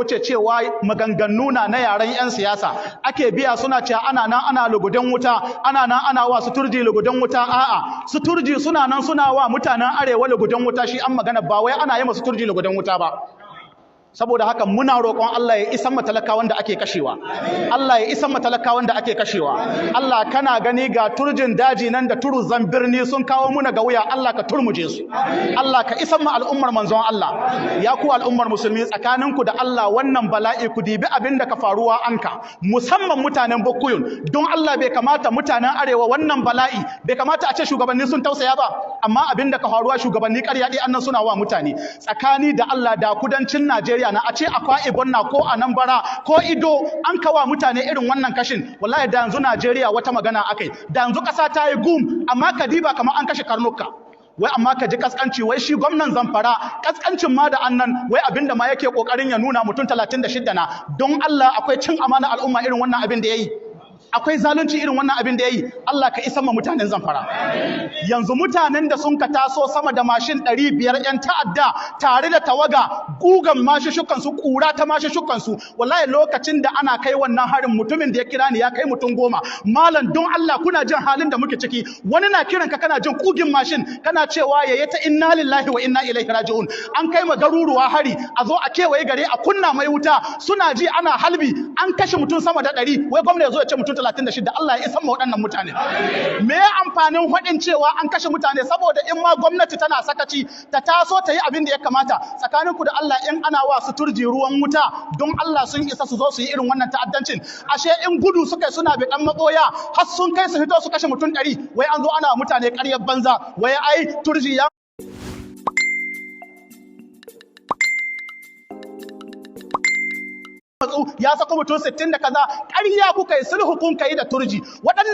wuce cewa maganganu na na yaren 'yan siyasa ake biya, suna cewa ana nan ana lugudan wuta, ana nan ana wa su Turji lugudan wuta. A'a, su Turji suna nan suna wa mutanen Arewa lugudan wuta. Shi an magana, ba wai ana yi masu Turji lugudan wuta ba. Saboda haka muna roƙon Allah ya isan matalakawan da ake kashewa. Allah ya isan matalakawan da ake kashewa. Allah, kana gani, ga Turjin daji nan da turuzan birni sun kawo muna ga wuya. Allah ka turmuje su. Allah ka isan ma al'ummar manzon Allah. Ya ku al'ummar musulmi, tsakaninku da Allah, wannan bala'i, ku dibi abin da ka faruwa anka, musamman mutanen Bukuyun. Don Allah, bai kamata mutanen Arewa, wannan bala'i bai kamata a ce shugabanni sun tausaya ba? Amma abin da ka faruwa, shugabanni ƙarya dai annan suna wa mutane. Tsakani da Allah, da kudancin Najeriya na a ce Akwa Ibom na ko Anambra ko Ido an kawa mutane irin wannan kashin, wallahi da yanzu Najeriya wata magana akai, da yanzu ƙasa ta yi gum. Amma kadiba, kamar an kashe karnuka. Wai amma ka ji kaskanci, wai shi gwamnan Zamfara, kaskancin ma da annan, wai abinda ma yake kokarin ya nuna mutum 36 na. Don Allah, akwai cin amana al'umma irin wannan abin da yayi? Akwai zalunci irin wannan abin da yayi? Allah ka isa ma mutanen Zamfara. Yanzu mutanen da sun ka taso sama da mashin 500, yan ta'adda tare da tawaga, gugan mashushukan su, kura ta mashushukan su. Wallahi lokacin da ana kai wannan harin, mutumin da ya kira ni ya kai mutum 10. "Malam, don Allah, kuna jin halin da muke ciki?" Wani na kiran ka, kana jin kugin mashin, kana cewa yayi ta "Inna lillahi wa inna ilaihi raji'un." An kai ma garuruwa hari, a zo a kewaye gare, a kunna mai wuta, suna ji ana halbi, an kashe mutum sama da 100. Wai gwamna ya zo ya ce mutum 36. Allah ya isan ma waɗannan mutane. Me ya amfanin faɗin cewa an kashe mutane? Saboda in ma gwamnati tana sakaci, ta taso ta yi abin da ya kamata. Tsakaninku da Allah, in ana wa su Turji ruwan wuta, don Allah sun isa su zo su yi irin wannan ta'addancin? Ashe in gudu suka suna bi dan maboya har sun kai su fito su kashe mutum 100. Wai an zo ana mutane ƙaryar banza, wai ai Turji ya matsu, ya sako mutum 60 da kaza. Ƙarya kuka yi, sulhu kun kai da Turji waɗannan.